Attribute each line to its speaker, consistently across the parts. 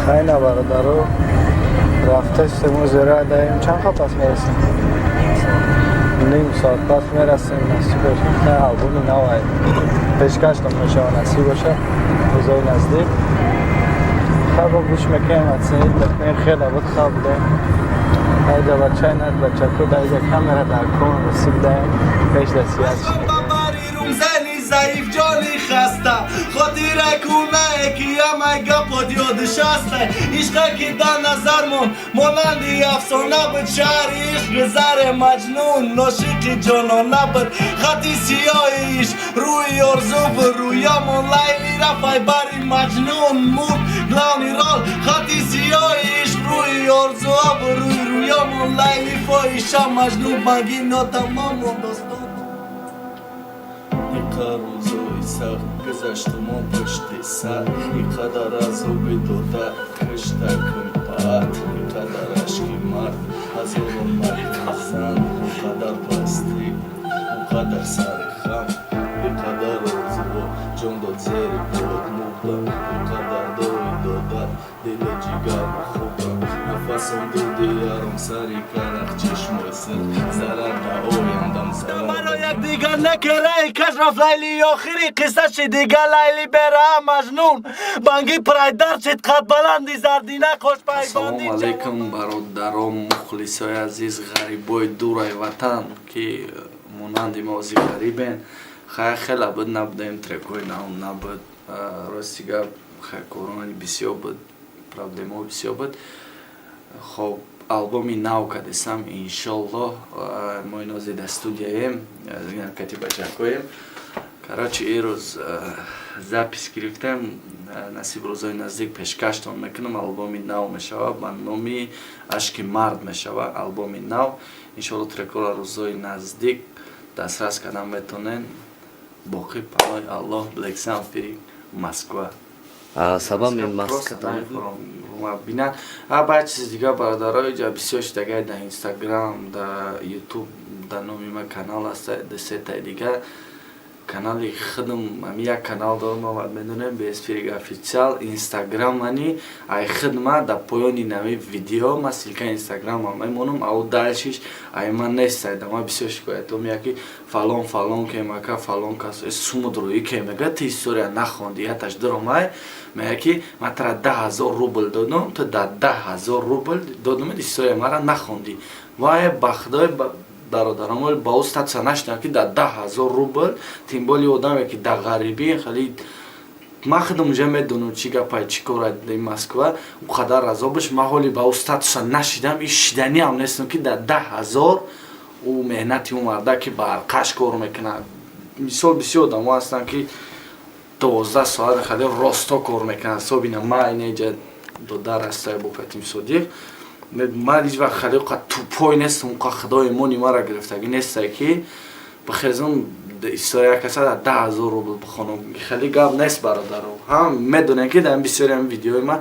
Speaker 1: Хайна, бародаро, рафтастему, зера даем. Чанд хел пас мерасем? Ним соат пас мерасем, насиб боша. Албоми навай пешкаштон мешава, насиб боша, рӯзои наздик. Хай, бо гӯш мекунем, оценить мекунем. Хеле буд, хаб будем. Айҷа бачаи над бачако, даиҷа камера дар кон расидаем, пеш дасият.
Speaker 2: Заиф ҷони хаста, хотира кунае, ки ҳамаи гапот ёдиш ҳастай. Ишқа, ки дар назармон монанди афсона буд, шаҳри ишқ заре Маҷнун ношиқи ҷонона буд. Хати сиёҳи ишқ рӯи орзу буд, рӯёмон Лайли рафай бари Маҷнун мурд. Главный роль хати сиёҳи ишқ рӯи орзуҳо буд, рӯи рӯёмон Лайли фоҳиша, Маҷнун банги нотамому достон. Иқа рӯзои сахт гузаштумо пушти сар, ин қадар азоби дода кушта кунпаат, ин қадар ашки мард, ҳазорон марди зан, он қадар пастӣ, он қадар сари хам, ин қадар орзуҳо ҷон дод зери под мурдам, ин қадар дои дода дили ҷигарро хӯрдам, нафасам дуди яром сари карах, чашмои сирх зарар да ояндам, зарар маро якдигар накарай. Каш рафт Лайли, охири қисса ши дига. Лайли бера Маҷнун банги прайдар шид, қадбаланди зардина
Speaker 3: Ассалому алайкум, бародарон, мухлисои азиз, ғарибои дурай ватан, ки монанди мо ози ғарибен. Хай, хеле буд набудаем, трекҳои нав набуд. Рости гап, хай, корони бисёр буд, проблемаҳо бисёр буд. Хоб, албоми нав кардесам, иншоллоҳ. Мо инози дар студияем, кати бачакоем. Короче, ирӯз запись гирифтем, насиб, рӯзои наздик пешкаштон мекунам. Албоми нав мешава, ба номи «Ашки мард» мешава албоми нав. Иншолло, трекҳоро рӯзои наздик дастрас кардан метонен. Боқӣ панои Аллоҳ. Блексамфи, Москва.
Speaker 4: Сабаби маска?
Speaker 3: Бинан. Баъд чизи дигар, бародаро, иҷа бисёр шидагай дар Инстаграм, дар Ютуб дар номи ма канал аст, дусетаи дигар канали худам. Ами як канал дорам, аввал медонем, Беспириг Официал. Инстаграм мани ай худма, дар поёни нави видео ма ссылка Инстаграмам мемонам, ау дальше ш ай ман нестай. Да ма бисёр шикоятҳо меяд, ки фалон фалон кемака, фалон кас сумудроӣ ке мега, ти история нахонди, яташ дуромай, мега, ки ман тара 10 000 рубл додам, ту да 10 000 рубл додам, история мара нахонди. Вай, ба худои, бародарам, ба ӯ статуса нашинам, ки дар 10 000 рубл, тем более одаме, ки дар ғарибӣ. Хеле ман худам уже медонам, чӣ гапай, чӣ кора дар Москва, ӯ қадар азобаш. Ман ҳоли ба ӯ статуса нашидам, и шиданиам нестам, ки дар 10 000 ӯ меҳнати ӯ марда, ки ба арқаш кор мекунад. Мисол, бисёр одамо ҳастанд, ки 12 соат хеле росто кор мекунанд. Собина ма инеҷа додар ҳастай бо катим Содиқ. Ман ҳеҷ вақт хеле қа тупой нестам, қа худои имони мара гирифтагӣ нестай, ки бихезам, история каса дар 10 000 рубл бихонам. Хеле гап нест, бародаро. Ҳам медонем, ки дар бисёри ҳами видеои ма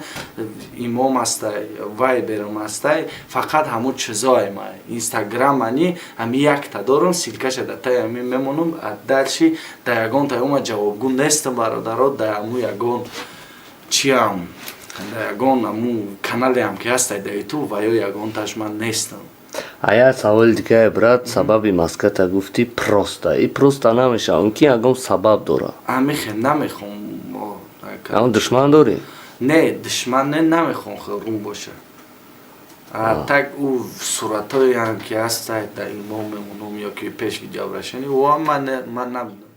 Speaker 3: имом ҳастай, вайберам ҳастай, фақат ҳамун чизое ма Инстаграм мани ҳами якта дорам, ссылка ша дар таи ҳами мемонам. Дальше дар ягон таи ма ҷавобгӯ нестам, бародаро. Дар ҳамун ягон чиам, дар ягон ҳамун каналеам, ки ҳастай дар Ютуб ва ё ягонташ ман нестам.
Speaker 4: А як саволи дигае, брат. Сабаби маската гуфтӣ, просто и просто намешава, мумкин ягон сабаб дора.
Speaker 3: Амихе намехом.
Speaker 4: Ягон душман дорӣ?
Speaker 3: Не, душман не, намехом хел рӯ боша. Так ӯ суратҳоеам, ки ҳастай, дар имом мемонам ё ки пеш видеообращение, ӯам ман набудам.